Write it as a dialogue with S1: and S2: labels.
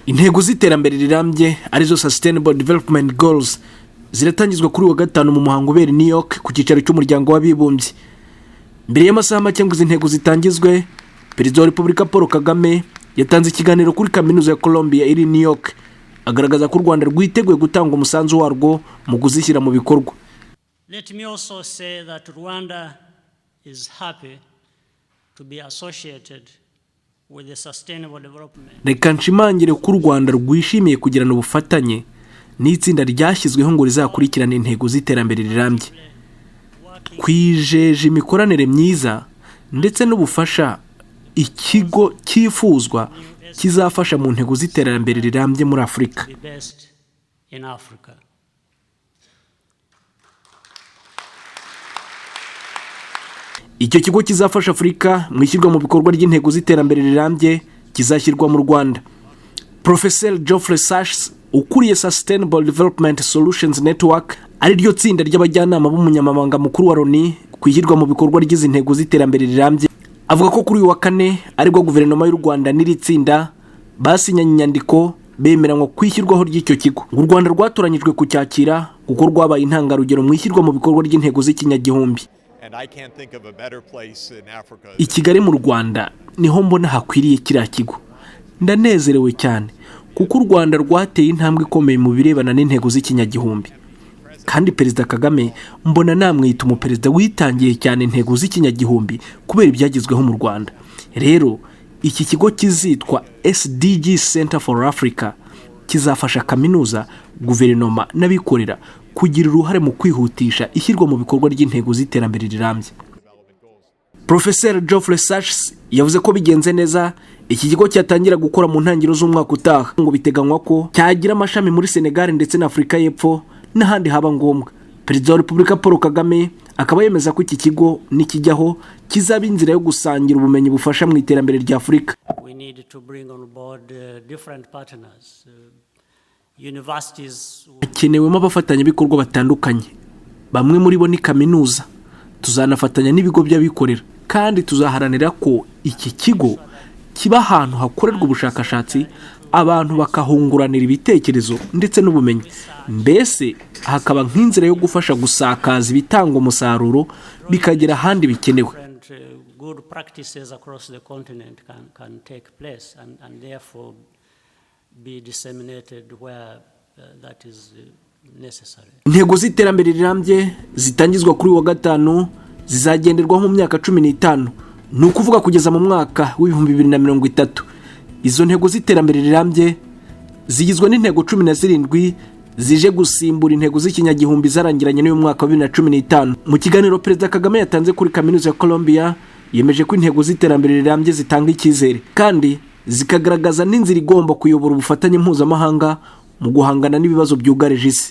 S1: Intego z'iterambere rirambye, arizo Sustainable Development Goals, ziratangizwa kuri uyu wa gatanu mu muhango ubera i New York ku cyicaro cy'Umuryango w'Abibumbye. Mbere y'amasaha make ngo izi ntego zitangizwe, Perezida wa Repubulika Paul Kagame yatanze ikiganiro kuri Kaminuza ya Columbia iri New York, agaragaza ko u Rwanda rwiteguye gutanga umusanzu warwo mu kuzishyira mu bikorwa.
S2: Let me also say that Rwanda is happy to be associated with the Sustainable Development
S1: Reka nshimangire ko u Rwanda rwishimiye kugirana ubufatanye n'itsinda ryashyizweho ngo rizakurikirane intego z'iterambere rirambye. Twijeje imikoranire myiza ndetse n'ubufasha ikigo cyifuzwa kizafasha mu ntego z'iterambere rirambye muri Afurika.
S2: the best in Africa.
S1: Icyo kigo kizafasha Afurika mu ishyirwa mu bikorwa ry'intego z'iterambere rirambye kizashyirwa mu Rwanda. Professor Geoffrey Sachs, ukuriye Sustainable Development Solutions Network, ari ryo tsinda ry'abajyanama b'umunyamabanga mukuru wa Loni ku ishyirwa mu bikorwa ry'izi ntego z'iterambere rirambye, avuga ko kuri uyu wa kane aribwo guverinoma y'u Rwanda n'iri tsinda basinyanye inyandiko bemeranywa ku ishyirwaho ry'icyo kigo. U Rwanda rwatoranyijwe kucyakira kuko rwabaye intangarugero mu ishyirwa mu bikorwa ry'intego z'ikinyagihumbi.
S3: And I can't think of a better place in Africa.
S1: I Kigali mu Rwanda niho mbona hakwiriye kiriya kigo. Ndanezerewe cyane kuko u Rwanda rwateye intambwe ikomeye mu birebana n'intego z'ikinyagihumbi, kandi Perezida Kagame mbona namwita umuperezida witangiye cyane intego z'ikinyagihumbi kubera ibyagezweho mu Rwanda. Rero iki kigo kizitwa SDG Center for Africa kizafasha kaminuza, guverinoma n'abikorera kugira uruhare mu kwihutisha ishyirwa mu bikorwa ry'intego z'iterambere rirambye. Professor Geoffrey Sachs yavuze ko bigenze neza iki kigo cyatangira gukora mu ntangiriro z'umwaka utaha. Ngo biteganywa ko cyagira amashami muri Senegal ndetse na Afurika y'Epfo n'ahandi haba ngombwa. Perezida wa Repubulika Paul Kagame akaba yemeza ko iki kigo nikijyaho kizaba inzira yo gusangira ubumenyi bufasha mu iterambere rya Afurika.
S2: We need to bring on board different partners, universities.
S1: Hakenewemo abafatanyabikorwa batandukanye, bamwe muri bo ni kaminuza. Tuzanafatanya n'ibigo by'abikorera, kandi tuzaharanira ko iki kigo kiba ahantu hakorerwa ubushakashatsi, abantu bakahunguranira ibitekerezo ndetse n'ubumenyi, mbese hakaba nk'inzira yo gufasha gusakaza ibitanga umusaruro bikagera ahandi bikenewe.
S2: Different good practices across the continent can take place and therefore be disseminated where that is necessary.
S1: Intego z'iterambere rirambye zitangizwa kuri uyu wa gatanu zizagenderwaho mu myaka 15, ni ukuvuga kugeza mu mwaka w'2030. Izo ntego z'iterambere rirambye zigizwe n'intego 17 zije gusimbura intego z'ikinyagihumbi zarangiranye n'uyu mwaka wa 2015. Mu kiganiro Perezida Kagame yatanze kuri Kaminuza ya Columbia, yemeje ko intego z'iterambere rirambye zitanga icyizere kandi zikagaragaza n'inzira igomba kuyobora ubufatanye mpuzamahanga mu guhangana n'ibibazo byugarije isi.